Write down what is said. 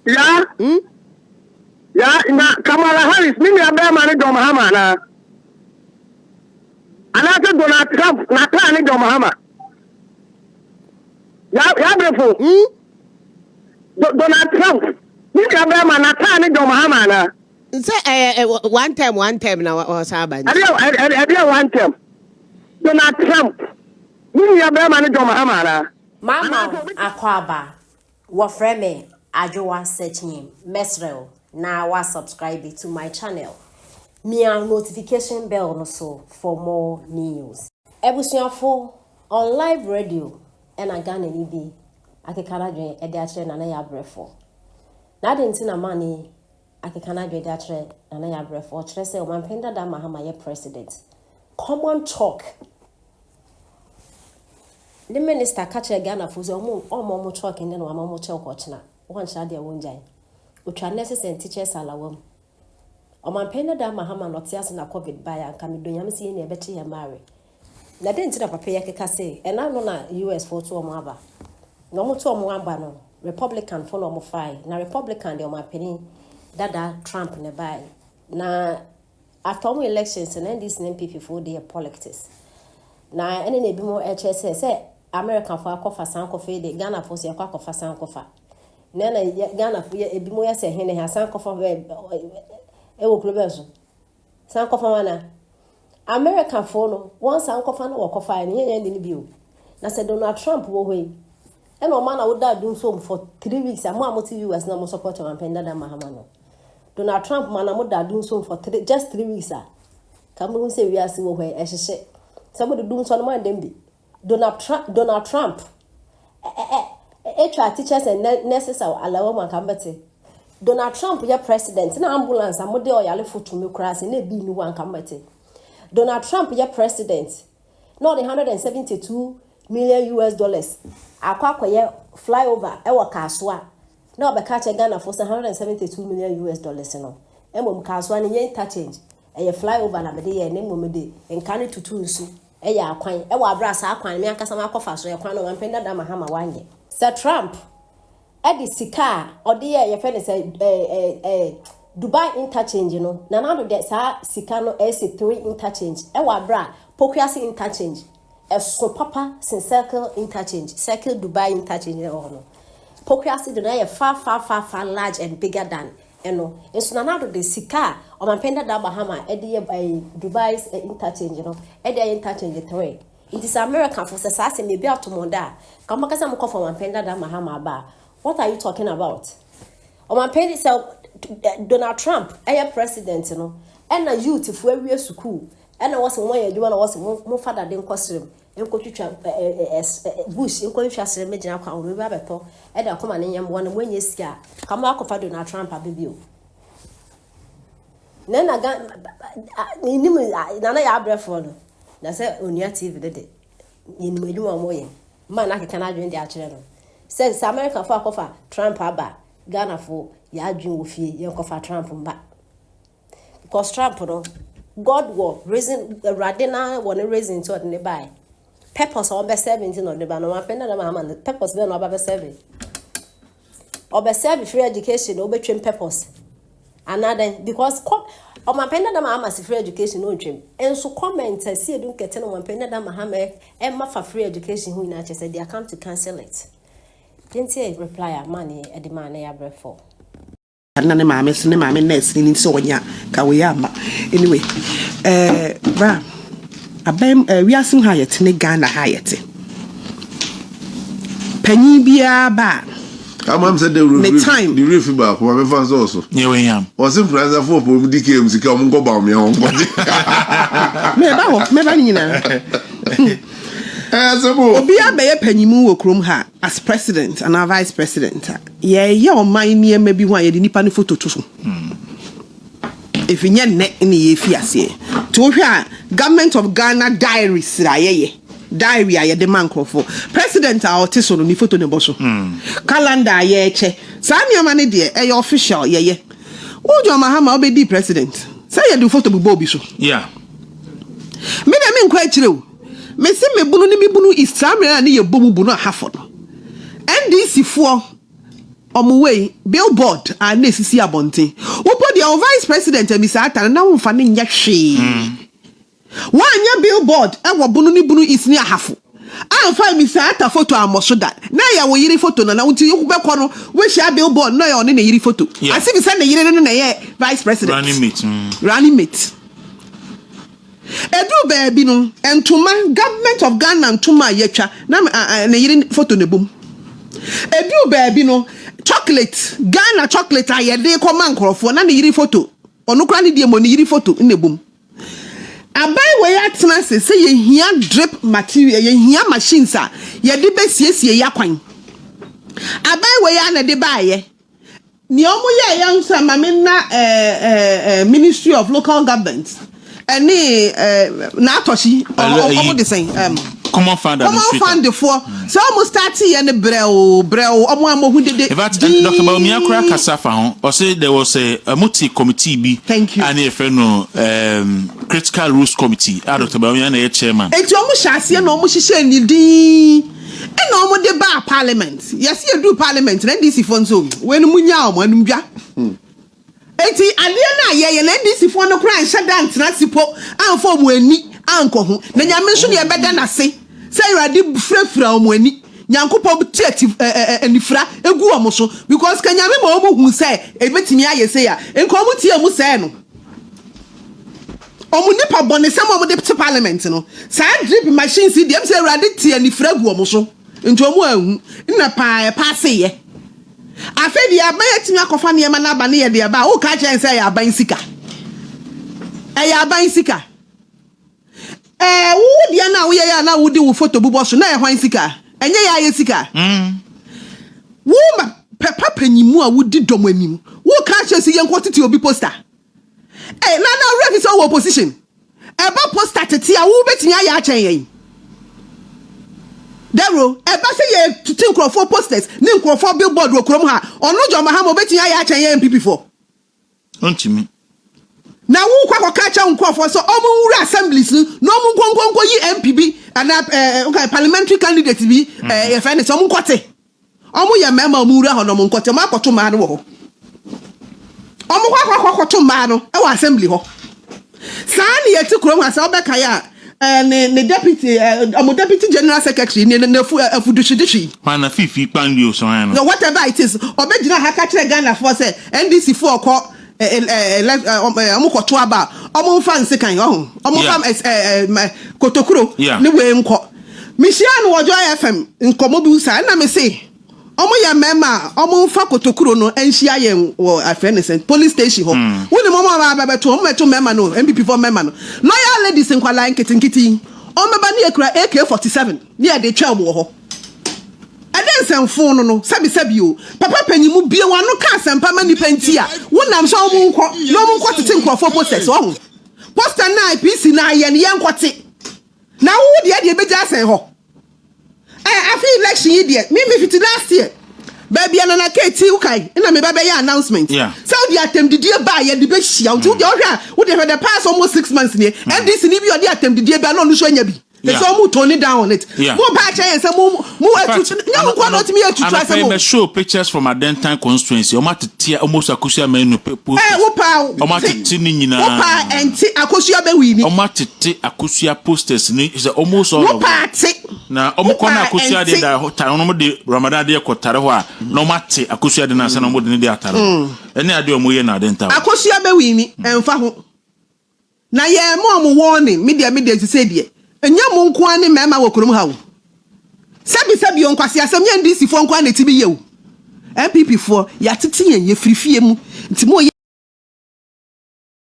Yaa. Yaa, na Kamala Harris ne nua bɛrima ne John Mahama anaa? Anaasɛ Donald Trump n'ataa ne John Mahama? Yaa, yaa brefo. Donald Trump ne nua bɛrima n'ataa ne John Mahama anaa? Sɛ ɛyɛ one term, one term na ɔsan aba nti. Ɛdeɛ one term. Donald Trump ne nua bɛrima ne John Mahama anaa? Mama Akwaaba, wɔfrɛ me Adwoa Searching. Mesrɛ wo na wa subscribe to my channel. Mia notification bell no so for more news. Abusuafo, on live radio ɛna Ghana ni bi akeka n'adwene ɛde akyerɛ Nana Yaa Brefo. Na ade nti na mane akeka n'adwene de akyerɛ Nana Yaa Brefo, ɔkyerɛ sɛ ɔmanpanin dada Mahama yɛ president. Common chalk. Ne minister ka kyerɛ Ghanafoɔ sɛ ɔmo chalk ne na wama ɔmo kyɛw kɔkyena. Wɔnkyerɛ adeɛ wɔngyae. Otwa nurses and teachers allowance. Ɔmanpanin dada Mahama na ɔte ase na COVID baeɛ anka medɔ Nyame sɛ yɛn na yɛbɛkye yɛn maare. Na de nti na papa yi keka sɛ ɛna no na US foɔ to ɔmo aba. Na ɔmo to ɔmo aba no, Republican fo na ɔmo fae. Na Republican deɛ, ɔmanpanin dada Trump ne bae. Na after ɔmo elections na NDC ne NPP foɔ de yɛ politics. Na ɛne na ebi mo ɛkyerɛ sɛ America fo akɔfa san kɔfa yi de, Ghana fo so yɛkɔ akɔfa san kɔfa. Na Ghana fo yɛ ebi mo yɛ sɛ hene ha san kɔfa bɛ ɛwɔ kuro bɛn so. San kɔfa wana. America fo no wɔn san kɔfa no wɔkɔfa no yɛn yɛn de ne bi o. Na sɛ Donald Trump wɔ hɔ yi, ɛna ɔma na woda adum so for 3 weeks a mo a mo te US na mo support ɔmanpanin dada Mahama no. Donald Trump ma na mo da adum so for three, just 3 weeks a ka mo hu sɛ wiase wɔ hɔ yi ɛhyehyɛ sɛ mo de dum so no mo andɛm bi. Donald Trump etwa teachers and nurses allowance mu anka mbɛte. Donald Trump yɛ president na ambulance a mo de ɔyalefo tumi koraa sɛ na ebi ni hɔ anka mbɛte. Donald Trump yɛ president na ɔde US$172 million akɔ akɔyɛ flyover ɛwɔ Kasoa na ɔbɛka kyerɛ Ghana fo sɛ US$172 million no mmom Kasoa no nyɛ interchange, ɛyɛ flyover na bɛde yɛ, na mmom de nka no tutu nsu ɛyɛ akwan ɛwɔ abere a saa akwan mi ankasa ma akɔfa so ɛkwan no wampɛ dada Mahama wanyɛ. Sɛ Trump ɛde sika a ɔde yɛ, yɛfɛ ne sɛ ɛɛ ɛɛ ɛɛ Dubai interchange no, Nana Addo de saa sika no ɛsi three interchange ɛwɔ abere a Pokuase interchange ɛso papa sen Circle interchange, Circle Dubai interchange ɛwɔ hɔ no. Pokuase de no ɛyɛ far, far, far, far large and bigger than ɛno nso. Nana Addo de sika a ɔmanpɛn dada Mahama ɛde yɛ ɛɛ Dubai interchange no ɛde ayɛ interchange three. Nti sɛ America fo sɛ saa asɛm ebi ato mo da a, ka mo kasa mo kɔfa ɔmanpɛn dada Mahama aba a, what are you talking about? Ɔmanpɛn sɛ Donald Trump ɛyɛ president no, ɛna youth fo awie sukuu ɛna wɔsɛ wɔn ayɛ adwuma na wɔsɛ mo fa dade nkɔ serem nkɔtwitwa ɛɛ ɛɛ bush, nkɔtwitwa serem gyina kwan wɔn ebi abɛtɔ ɛde akɔma ne nyɛmboa na wɔnyɛ sika a ka mo akɔfa Donald Trump aba bio. Na na ga nim Nana yɛ abrɛfoɔ no na sɛ Onua TV de yɛnim adwuma a wɔyɛ mmaa na akeka n'adwene de akyerɛ no sɛ America fo akɔfa Trump aba, Ghana fo yɛ adwene wɔ fie, yɛn kɔfa Trump mba, because Trump no, God wɔ reason, Awurade na wɔ ne reason nti ɔde ne bae, purpose a ɔbɛ serve nti na ɔde ba. Na wɔn afɛn na Mahama no, purpose bɛɛ na ɔba bɛ serve? Ɔbɛ serve free education na ɔbɛtwam purpose anaa? Because kɔ ɔmampɛn dada Mahama si free education na ɔntwam nso. Comment a si edu nkɛtɛ na ɔmampɛn dada Mahama ɛma fa free education ho nyinaa kyerɛ sɛ they are come to cancel it. Yɛnti reply a maa ne ɛde maa ne yɛ abrɛfo. Na ne maame so ne maame nurse ni sɛ ɔnya ka wei ama. Anyway, bra abɛn wiase mu ha yɛte ne Ghana ha yɛte panyin biara ba a ama m sɛ de ne time. De wura fi baako ma mefa sɛ ɔso nyɛ wei yam. Ɔse nkuransafoɔ pɔ ɔmu di km sika ɔmo nkɔ ba ɔmo yɛ hɔ nkɔgye. Mɛba hɔ, mɛba ne nyinaa. Ɛyɛ sɛ mo obiara bɛyɛ panyimu wɔ kurom ha as president anaa vice president a, yɛyɛ ɔman nneɛma bi ho a yɛde nipa no photo to so. Efi nyɛ nnɛ ne yɛfi aseɛ nti wohwɛ a, Government of Ghana diaries a yɛyɛ, diary a yɛde ma nkurɔfoɔ, president a ɔte so no ne photo ne bɔ so, calendar a yɛrekyɛ, saa nneɛma no deɛ ɛyɛ official. Yɛyɛ wogye Ɔmahama wobɛdi president sɛ yɛde photo bobɔ obi so. Me deɛ, menkɔ akyire o. Mesi mebunu ne mebunu East saa mmerɛ a ne yɛbɔ mu bu no Ahafo no, NDC foɔ. Ɔmo wei, billboard a na esisi abɔnten. Wo mpo deɛ wo vice president Amisa Atta no na wo nfa no nyɛ hwee. Woanyɛ billboard wɔ Bono ne Bono East ne Ahafo amfa Amisa Atta photo ammɔ so da. Na ɛyɛ wo yere photo nana wo nti wobɛkɔ no woahyia billboard na ɛyɛ ɔne ne yere photo. As if sɛ ne yere no na ɛyɛ vice president. Running mate. Running mate. Ɛduru baabi no, ntoma, government of Ghana ntoma a yɛatwa, na ne yere photo na ɛbom. Ɛduru baabi no, chocolate, Ghana chocolate a yɛde kɔma nkurɔfoɔ, na ne yere photo, ɔno koraa ne deɛ mmɔ ne yere photo na ɛbom. Aban wei atena ase sɛ yɛhia drip material, yɛhia machines a yɛde bɛsiesie yɛn akwan. Aban wei ara na ɛde baeɛ. Nea ɔmo yɛɛyɛ nso a ma me nna ɛɛ ministry of local government ɛne ɛɛ n'atɔhyi ɔmo de sɛn ɛm. Common fund Common fund foɔ sɛ ɔmo start yɛ no brɛoo brɛoo ɔmo a mo hu dede In fact, Dr. Bawumia koraa kasa fa ho. Ɔse there was a ɔmo te committee bi Thank you. a ne yɛfrɛ no um, critical rules committee a Dr. Bawumia na ɛyɛ chairman. Eti ɔmo hyɛ aseɛ na ɔmo hyehyɛɛ ne din. Ɛna ɔmo de baa parliament. Yɛse yɛduru parliament no NDC foɔ nso wei no mo nyaa ɔmo anom dwa. Enti adeɛ no a yɛyɛ no NDC foɔ no koraa nhyɛ da ntena ase po amfa ɔmo ani ankɔ ho. Na Nyame nso deɛ yɛbɛda n'ase sɛ Awurade firafira ɔmo ani. Nyankopɔn te ati ɛ ɛ anifira gu ɔmo so because ka Nyame ma ɔmo hu sɛ ɛbɛtumi ayɛ sei a nka ɔmo tie ɔmo sɛɛ no. Wɔn nipa bɔnesɛm a wɔde te parliament no, saa drip machines yi deɛ, ɛm sɛ Awurade te anifira gu wɔn so, nti wɔn anhu, nna paa ɛpaaseyɛ. Afei deɛ aban atumi akɔfa nneɛma no aba ne yɛde ɛba a, woka akyerɛ yɛn sɛ ɛyɛ aban sika. Ɛyɛ aban sika. Ɛɛ, wo deɛ no a woyɛ yɛ a na wode wo photo bobɔ so, na ɛyɛ hwan sika? Ɛnyɛ yɛ ayɛ sika. Wo ma papa panyin mu a wodi dɔm anim, woka akyerɛ sɛ yɛnkɔ tete obi poster. Ei Nana wo werɛ fi sɛ wowɔ opposition? Ɛba poster tete a wo bɛtumi ayɛ akyɛn yɛn? Dawuro, ɛba sɛ yɛ tete nkurɔfoɔ posters ne nkurɔfoɔ billboard wɔ kurom ha, ɔno John Mahama ɔbɛtumi ayɛ akyɛn yɛn NPP foɔ? Ɔntumi. Na wo kɔ akɔka akyerɛ wo nkurɔfoɔ sɛ ɔmo nwura assemblies no na ɔmo nkɔ nkɔ nkɔ yi MP bi anaa ɛɛ okay, parliamentary candidate bi ɛɛ yɛfrɛ ne sɛ ɔmo nkɔte. Ɔmo yɛ mmarima a ɔmo wura hɔ na ɔmo nkɔte, ɔmo akɔto mmaa no wɔ hɔ. Ɔmo kɔ akɔ akɔto mmaa no wɔ assembly hɔ. Saa ne yɛte kurom ha sɛ wobɛkae a ɛɛ ne ne deputy ɛɛ ɔmo deputy general secretary ne ne afu afuduhwidihwi. Hwan na Fifi Kpandio sɛ hwan no? Whatever it is, ɔbɛgyina ha ka kyerɛ Ghanafoɔ sɛ NDC foɔ kɔ ɛɛ ɛɛ ɔmo kɔto aba a ɔmo nfa nsekan ɔho ɔmo nfa ɛɛ ɛɛ kotokuro ne wei nkɔ. Mehyiaa no wɔ Joy FM nkɔmmɔ bi saa ɛna mese ɔmo yɛ mmarima a ɔmo nfa kotokuro no nhyia yɛn wɔ afrɛ ne sɛn police station hɔ. Wonim ɔmo a ɔmo bɛto ɔmo bɛto mmarima no NPP foɔ mmarima no loyal ladies nkwadaa nketenkete yi ɔmo bɛba ne yɛkura AK-47 ne yɛde twɛn ɔmo wɔ hɔ. Ɛdɛ nsɛmfoo no no sɛbi sɛbi o papa panyin mu bue w'ano ka asɛmpa ma nipa nti a wonam sɛ ɔmo nkɔ na ɔmo nkɔ tete nkorɔfoɔ posters wahu poster no a PC no ayɛ no yɛnkɔ te na wo deɛ deɛ ebegya asɛn hɔ ɛ afe election yi deɛ me me fiti last year baabi a Nana K ti wokae na me ba bɛyɛ announcement sɛ wode atɛmdidie ba a yɛde bɛhyia wo nti wodeɛ wohwɛ a wodeɛ hwɛ the past almost 6 months nie NDC ni bi ɔde atɛmdidie ba na ɔno nso anya bi. They say ɔmo tone it down on it. Mo ba akyerɛ yɛn sɛ mo mo atutu nyɛ mo nkoa na ɔtumi yɛ atutu asɛm o. Anɔpa yi show pictures from Adentan constituency. Ɔmo atete almost Akosua Manu posters. Ɛ wo paa Ɔmo atete ne nyinaa. Wo paa ɛnte Akosua bɛ wini. Ɔmo atete Akosua posters ne sɛ almost all Wo of them. paa te. Na ɔmo kɔ na Akosua de da hɔ tare ɔmo de Ramadan de kɔ tare hɔ a na ɔmo ate Akosua de na ansa na ɔmo de ne de atare hɔ. Ɛne adeɛ ɔmo yɛ na Adentan. Akosua bɛ wini ɛnfa ho. Na yɛ ma ɔmo warning, me deɛ me deɛ sisei deɛ nyɛ mo nko ara ne mmarima wɔ kurom ha o. Sɛbi sɛbi o nkwaseasɛm nyɛ NDC foɔ nko ara na ɛtumi yɛ o. NPP foɔ yɛatete yɛn yɛfiri fie mu nti mo yɛ.